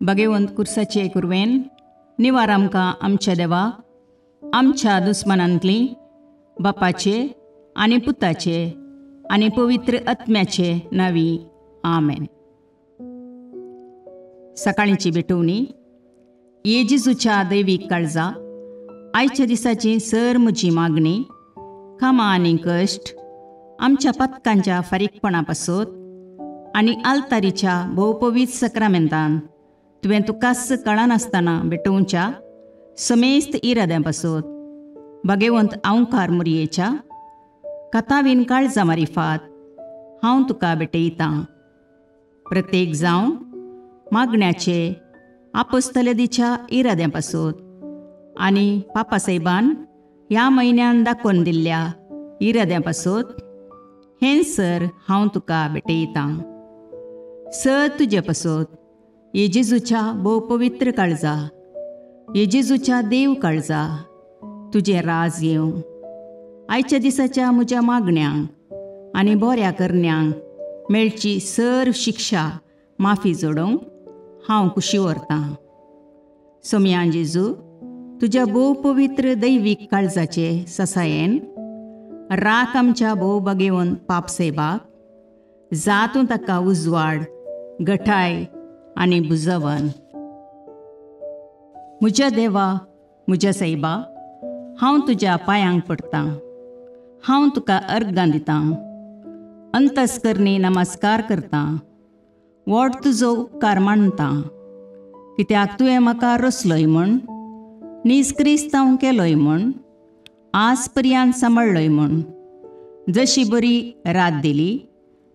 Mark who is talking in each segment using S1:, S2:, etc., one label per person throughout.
S1: भगेवंत कुर्साचे कुरवेन निवार आमकां आमच्या देवा आमच्या दुस्मनांतली बापाचे आनी पुताचे आनी पवित्र आत्म्याचे नावी आमेन. सकाळींची भेटवणी. ये जेजूच्या दैवीक काळजा, आयच्या दिसाची सर म्हजी मागणी, कामां आनी कश्ट आमच्या पथकांच्या फारीकपणा पासत आनी आल्तारीच्या भोवपवीत सक्रामेंतान तुवें तुकाच कळनासतना भेटोवच्या समेस्त इराद्यां पासत भगेवंत आंवकार मुरयेच्या कथावीन काळजा मारिफात हांव तुका भेटयतां. प्रत्येक जावं मागण्याचे आपोस्तलदीच्या इराद्यां पासत आनी पापासाहेबान ह्या म्हयन्यान दाखोवन दिल्ल्या इराद्यां पासत हें सर हांव तुका भेटयतां. सर तुजे पासत ये जेजूच्या भोव पवित्र काळजा, ये जेजूच्या देव काळजा, तुजें राज येवं. आयच्या दिसाच्या म्हज्या मागण्यांक आनी बऱ्या करण्यांक मेळची सर शिक्षा माफी जोडोवंक हांव कुशी व्हरतां. सोमया जेजू, तुज्या भोव पवित्र दैवीक काळजाचे ससायेन राख आमच्या भोव बगेवन पापसेबाक, जातूं ताका उजवाड, गठाय आनी बुजवन. म्हज्या देवा, म्हज्या सायबा, हांव तुज्या पांयांक पडटां, हांव तुका अर्गां दितां, अंतस्करणी नमस्कार करतां, व्हड तुजो उपकार मानतां, कित्याक तुवें म्हाका रचलोय म्हूण, नीज क्रिस्तांव केलोय म्हूण, आज पर्यंत सांबाळ्ळोय म्हूण. जशी बरी रात दिली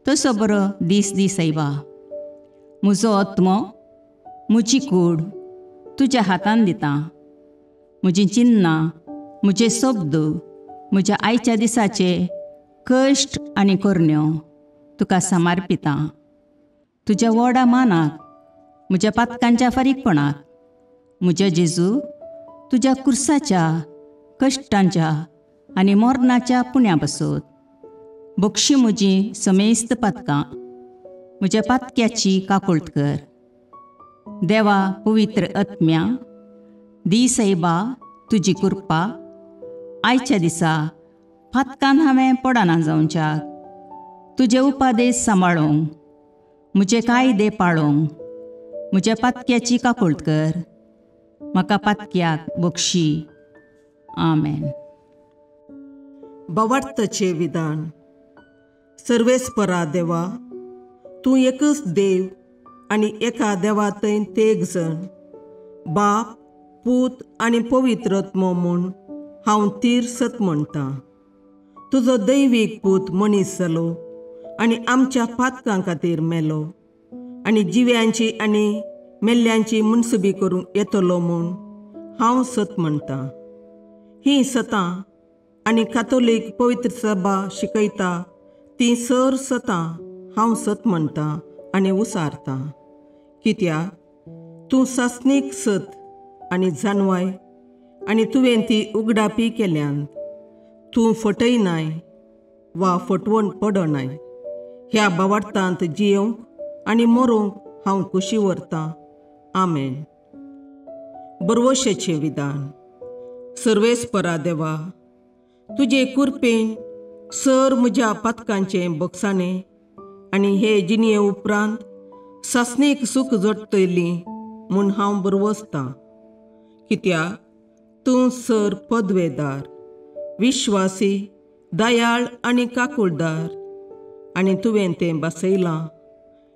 S1: तसो बरो दीस दी सायबा. म्हजो आत्मो, म्हजी कूड तुज्या हातान दितां. म्हजीं चिन्नां, म्हजे शब्द, म्हज्या आयच्या दिसाचे कश्ट आनी करण्यो तुका समर्पितां. तुज्या व्हडा मानाक, म्हज्या पातकांच्या फारीकपणाक, म्हज्या जेजू तुज्या कुर्साच्या कश्टांच्या आनी मरणाच्या पुण्या पासत बक्षी म्हजी समेस्त पातकां, म्हज्या पातक्याची काकुळट कर. देवा पवित्र आत्म्या, दी सायबा तुजी कृपा आयच्या दिसा पातकान हांवें पडना जावच्याक, तुजे उपादेश सांबाळूंक, म्हजे कायदे पाळूंक, म्हज्या पातक्याची काकुळट कर. म्हाका पातक्याक बक्षी. आमेन.
S2: बवार्थाचें विधान. सर्वेस्परा देवा, तूं एकच देव आनी एका देवा थंय तेग जण, बाप, पूत आनी पवित्र आत्मो म्हूण हांव तीर सत म्हणटां. तुजो दैवीक पूत मनीस जालो आनी आमच्या पातकां खातीर मेलो आनी जिव्यांची आनी मेल्ल्यांची मुनसुबी करूंक येतलो म्हूण हांव सत म्हणटां. हीं सतां आनी कातोलीक पवित्र सभा शिकयता तीं सर सतां हांव सत म्हणटां आनी उसारतां. कित्याक तूं सासणीक सत आनी जानवाय आनी तुवें ती उगडापी केल्यान. तूं फटयनाय वा फटवण पडनाय. ह्या बावार्थांत जियोवंक आनी मरोंक हांव कुशी व्हरतां. आमेन. बरवशेचें विधान. सर्वेस्परा देवा, तुजे कुरपेन सर म्हज्या पातकांचें बक्षाणें आनी हे जिणये उपरांत सासणीक सूख जोडटली म्हूण हांव बरवसतां. कित्याक तूं सर पदवेदार, विश्वासी, दयाळ आनी काकुळदार आनी तुवें तें बसयलां.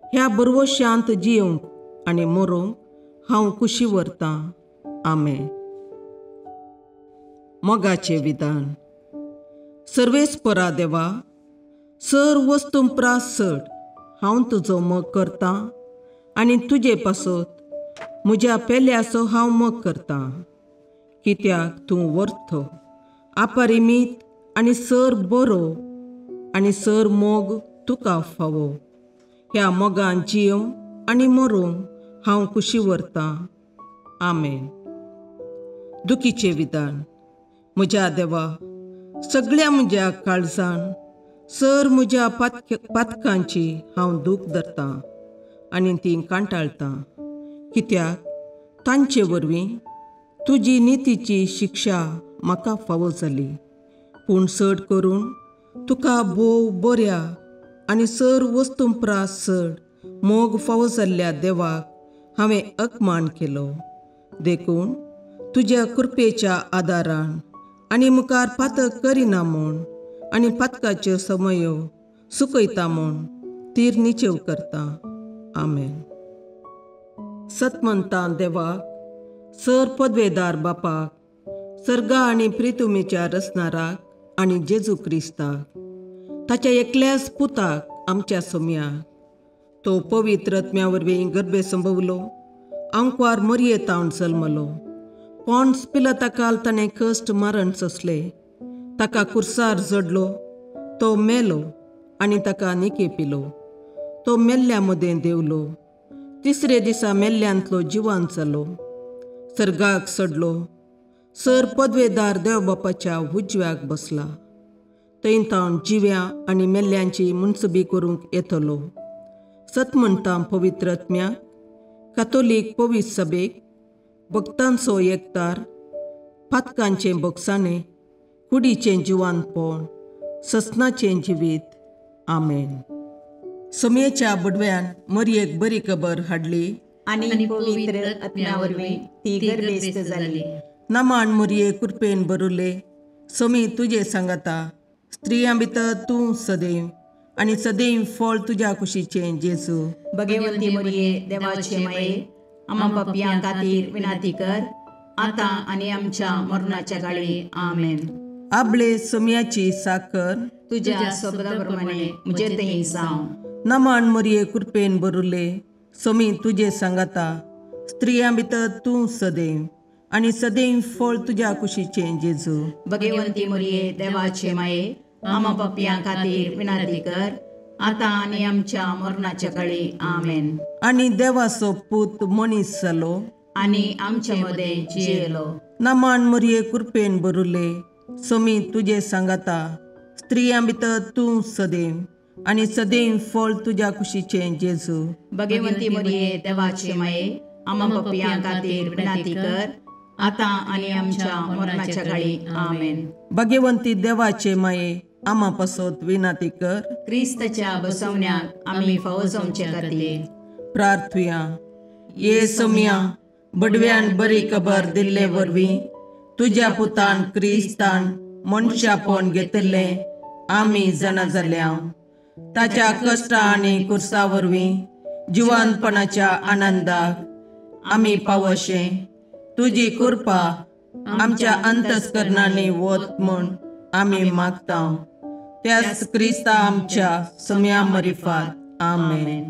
S2: ह्या बरवशांत जियोवंक आनी मरोंक हांव कुशी व्हरतां. आमेन. मोगाचें विधान. सर्वेस्परा देवा, सर वस्तूं प्रास चड हांव तुजो मोग करतां आनी तुजे पासत म्हज्या पेल्याचो हांव मोग करतां. कित्याक तूं वर्थ, अपरिमीत आनी सर बरो आनी सर मोग तुका फावो. ह्या मोगान जियोवंक आनी मरोंक हांव कुशी व्हरतां. आमेन. दुखीचें विधान. म्हज्या देवा, सगळ्या म्हज्या काळजान सर म्हज्या पातकांची हांव दूख धरतां आनी ती कांटाळटां. कित्याक तांचे वरवीं तुजी नितीची शिक्षा म्हाका फावो जाली. पूण चड करून तुका भोव बऱ्या आनी सर वस्तूं प्रास चड मोग फावो जाल्ल्या देवाक हांवें अपमान केलो. देखून तुज्या कृपेच्या आदारान आनी मुखार पातक करिना म्हूण आनी पातकाच्यो समयो सुकयता म्हूण तीर निचेव करता. आमेन. सतमंता देवाक, सर पदवेदार बापाक, सर्गा आनी प्रितुमेच्या रचणाराक आनी जेजू क्रिस्ताक, ताच्या एकल्याच पुताक आमच्या सोम्याक, तो पवित्र आत्म्या वरवीं गर्भे संभवलो, आंकवार मरये तावन जल्मलो, पॉन्स पिलाता ताणें कश्ट मारण सोंसले, ताका कुर्सार जडलो, तो मेलो आनी ताका निके पिलो, तो मेल्ल्या मदें देवलो, तिसरे दिसा मेल्ल्यांतलो जिवान जालो, सर्गाक सडलो, सर पदवेदार देवबापाच्या उजव्याक बसला, थंय तावन जिव्या आनी मेल्ल्यांची मुनसबी करूंक येतलो. सत म्हणटा पवित्र आत्म्याक, कातोलीक पवित्र सभेक, भक्तांचो एकतार, पातकांचें बोगसाणें, कुडीचें जिवानपण, ससनाचें जिवीत. आमेन. सोमयेच्या बुडव्यान मरयेक बरी खबर हाडली
S1: आनी पवित्र आत्म्या वरवीं ती गर्भेस्त जाली.
S2: नमान मरये कृपेन भरुले, सोमी तुजे सांगाता, स्त्रियां भितर तूं सदैव आनी सदैव फळ तुज्या कुशीचें जेजू.
S1: भगवंती मरये देवाचे माये, आमा पापयां खातीर विनंती कर, आतां आनी आमच्या मरणाच्या काळी. आमेन.
S2: आबळे सोमयाची साकर
S1: तुज्या शब्दा प्रमाणे म्हजे थंय जावं.
S2: नमान मरये कृपेन भरुले, सोमी तुजे सांगाता, स्त्रियां भितर तूं सदैव आनी सदैव फळ तुज्या कुशीचें जेजू.
S1: भगवंती मरये देवाचे माये, आमा पापयां खातीर विनंती कर, आतां आनी आमच्या मरणाच्या काळी. आमेन.
S2: आनी देवाचो पूत मनीस जालो
S1: आनी आमच्या मदें जियेलो.
S2: नमान मरये कृपेन भरुले, सोमी तुजे सांगाता, स्त्रियां भितर तूं सदैव आनी सदैव फळ तुज्या कुशीचें जेजू.
S1: भगवंती मरये देवाचे माये, आमा पापयां खातीर विनंती कर, आतां आनी आमच्या मरणाच्या काळी. आमेन.
S2: भगवंती देवाचे माये, आमा पासत विनंती कर,
S1: क्रिस्ताच्या बसवण्याक आमी फावो जावचे खातीर.
S2: प्रार्थुया. ये सोमया, बडव्यान बरी खबर दिल्ले वरवीं तुज्या पुतान क्रिस्तान मनशापण घेतिल्लें आमी जाणा जाल्या. ताच्या कश्टा आनी कुर्सा वरवीं जिवानपणाच्या आनंदाक आमी पावशें तुजी कृपा आमच्या अंतस्करणांनी वत म्हूण आमी मागता. त्याच क्रिस्ता आमच्या सोम्या मरिफात. आमेन.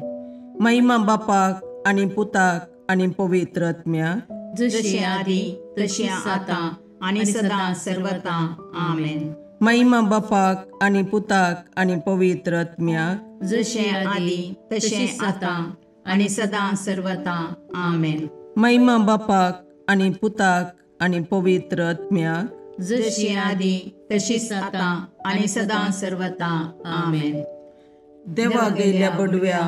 S2: महिमा बापाक आनी पुताक आनी पवित्र आत्म्याक,
S1: जशी आदी तशी आतां आनी सदां सर्वता. आमेन.
S2: महिमा बापाक आनी पुताक आनी पवित्र आत्म्याक,
S1: जशें आदी तशें आतां आनी सदां सर्वता. आमेन.
S2: महिमा बापाक आनी पुताक आनी पवित्र आत्म्याक,
S1: जशी आदी तशीच आतां आनी सदां सर्वता. आमेन.
S2: देवा गेल्या बडव्या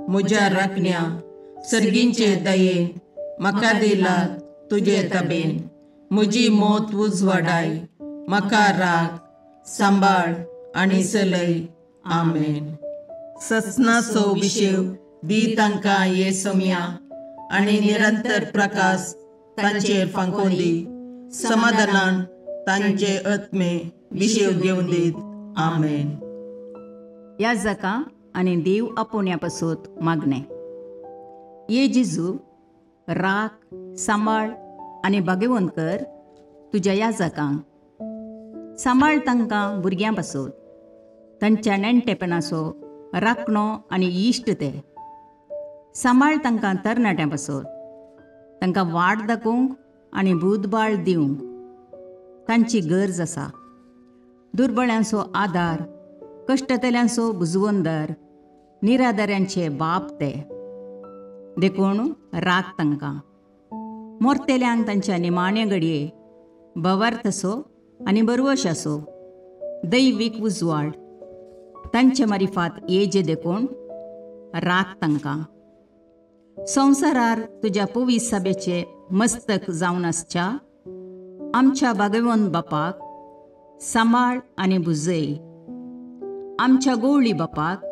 S2: म्हज्या राखण्या, सर्गींचे दयेन म्हाका दिला तुजे तबेन, म्हजी मौत उजवाडाय, म्हाका राख सांबाळ आनी चलय. आमेन. ससनाचो विशेव दी तांकां ये सोम्या आनी निरंतर प्रकाश तांचेर फांकोवन दी, समाधानान तांचे आत्मे विशेव घेवन दीत. आमेन.
S1: ह्या जाका आनी देव आपोवण्या पासत मागणें. ये जेजू, राख सांबाळ आनी भाग्यवंत कर तुज्या याजकांक, सांबाळ तांकां भुरग्यां पासत, तांच्या नेणटेपणाचो राखणो आनी इश्ट ते. सांबाळ तांकां तरणाट्यां पासत, तांकां वाट दाखोवंक आनी बुदबाळ दिवंक तांची गरज आसा. दुर्बळ्यांचो आदार, कश्टतल्यांचो बुजवंदर, निराधाऱ्यांचे बाप ते. देखून राख तांकां. मोरतेल्यांक तांच्या निमाण्या घडये भवार्थ असो आनी बरवश असो दैवीक उजवाड तांचे मारिफात येजे. देखून राख तांकां. संवसारार तुज्या पवित्र सभेचे मस्तक जावन आसच्या आमच्या भागवंत बापाक सांबाळ आनी भुजय. आमच्या गोवळी बापाक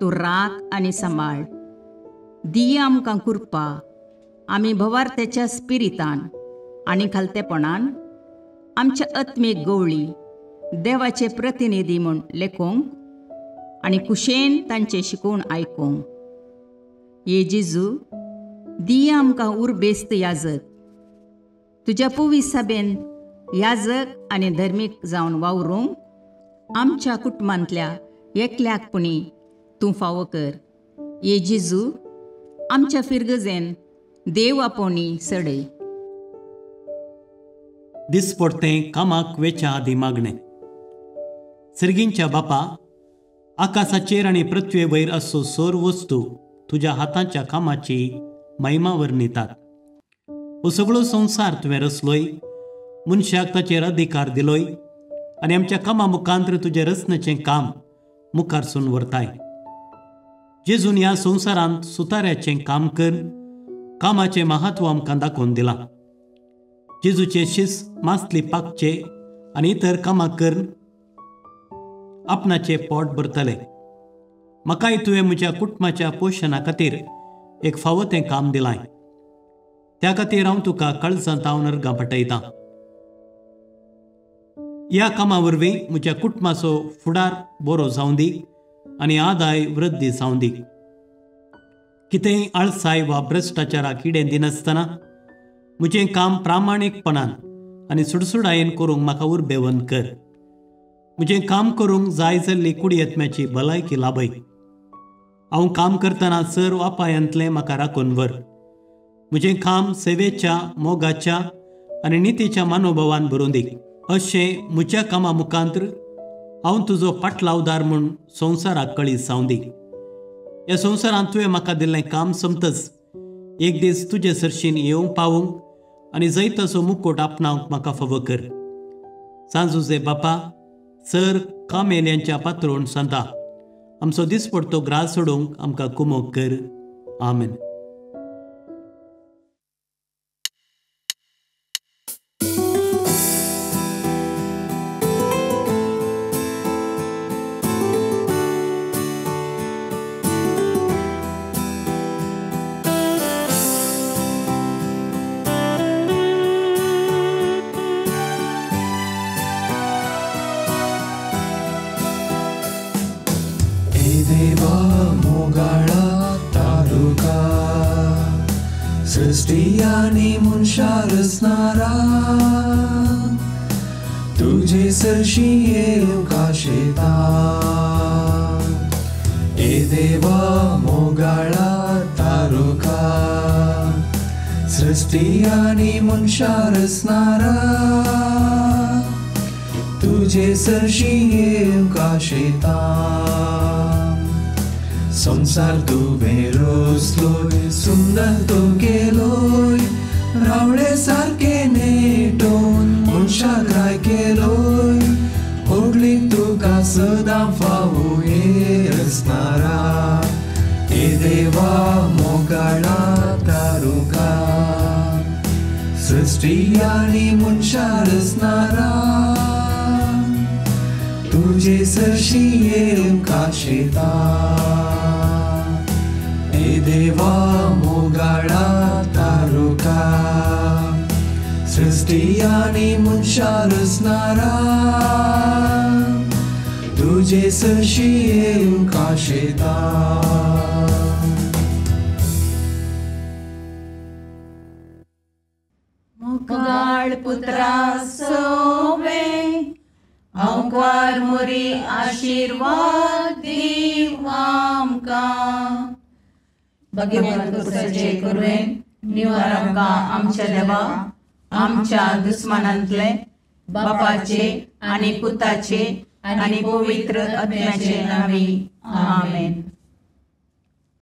S1: तूं राख आनी सांबाळ. दिया आमकां कृपा आमी भवार्थ्याच्या स्पिरितान आनी खालतेपणान आमच्या आत्मीक गोवळी देवाचे प्रतिनिधी म्हूण लेखूंक आनी कुशेन तांचें शिकोवन आयकूंक. ये जेजू, दिया आमकां उर्बेस्त याजक, तुज्या पवित्र सभेन याजक आनी धर्मीक जावन वावरूंक आमच्या कुटुंबांतल्या एकल्याक पुणी तूं फावो कर. ये जेजू, आमच्या फिरगजेन देव आपोवणी सडय.
S3: दिसपडतें कामाक वेच्या आदी मागणें. सर्गींच्या बापा, आकाशाचेर आनी पृथ्वे वयर असो सोर वस्तू तुज्या हाताच्या कामाची महिमा वर्णितात. हो सगळो संवसार तुवें रचलोय, मनशाक ताचेर अधिकार दिलोय आनी आमच्या कामा मुखांतर तुजें रचनेचें काम मुखारसून व्हरताय. जेजून ह्या संवसारांत सुताऱ्याचें काम कर कामाचें महत्व आमकां दाखोवन दिलां. जेजूचे शिस मासली पाकचे आनी इतर कामां करून आपणाचें पोट भरतले. म्हाकाय तुवें म्हज्या कुटुंबाच्या पोशणा खातीर एक फावो तें काम दिलां, त्या खातीर हांव तुका काळजांत हांव अर्गां पाठयतां. ह्या कामा वरवीं म्हज्या कुटुंबाचो फुडार बरो जावं दी आनी आदाय वृद्धी जावं दी. कितेंय आळसाय वा भ्रश्टाचाराक किडें दिनासतना म्हजें काम प्रामाणीकपणान आनी सुडसुडायेन करूंक म्हाका उर्बेवंत कर. म्हजें काम करूंक जाय जाल्ली कुडयेत्म्याची भलायकी लाभय. हांव काम करतना सर अपायांतलें म्हाका राखून व्हर. म्हजें काम सेवेच्या, मोगाच्या आनी नितीच्या मनोभावान भरून दी. अशें म्हज्या कामा मुखांतर हांव तुजो पाटलावदार म्हूण संवसाराक कळीत जावं दी. ह्या संवसारांत तुवें म्हाका दिल्लें काम सोंपतच एक दीस तुजे सरशीन येवंक पावूंक आनी जैताचो मुकोट आपणावंक म्हाका फावो कर. सांजुजे बापा, सर कामेल्यांच्या पात्रोण सांता, आमचो दिसपडतो ग्रास सोडूंक आमकां कुमोक कर. आमेन.
S4: सृष्टी मनशा रचणारा तुझे सरशी येवंक आशेता. ए देवा मोगाळा तारुका, सृष्टी आनी मनशा रचणारा तुझे सरशी येवंक आशेता. संसार तुवें रचलोय, सुंदर तो केलोय, रावळे सारके नेटोवन मनशाक राय केलोय. होगली तुका सदां फावो हे रचणारा, हे देवा मोगाळा तारुका, सृष्टी आनी मनशा रचणारा तुझे सरशी येवंक आशेता. हे देवा मोगाळा तारुका, सृष्टी आनी मनशा रचणारा तुझे सरशी येवंक आशेता.
S1: मोगाळ पुत्रा सोवे हांवकार मोरी आशिर्वाद दीव आमकां. भगवंत पुरुषाचे कुरवेन निवार आमकां आमच्या देवा, आमच्या दुस्मानांतले बापाचे आनी पुताचे आनी पवित्र आत्म्याचे नांवी. आमेन.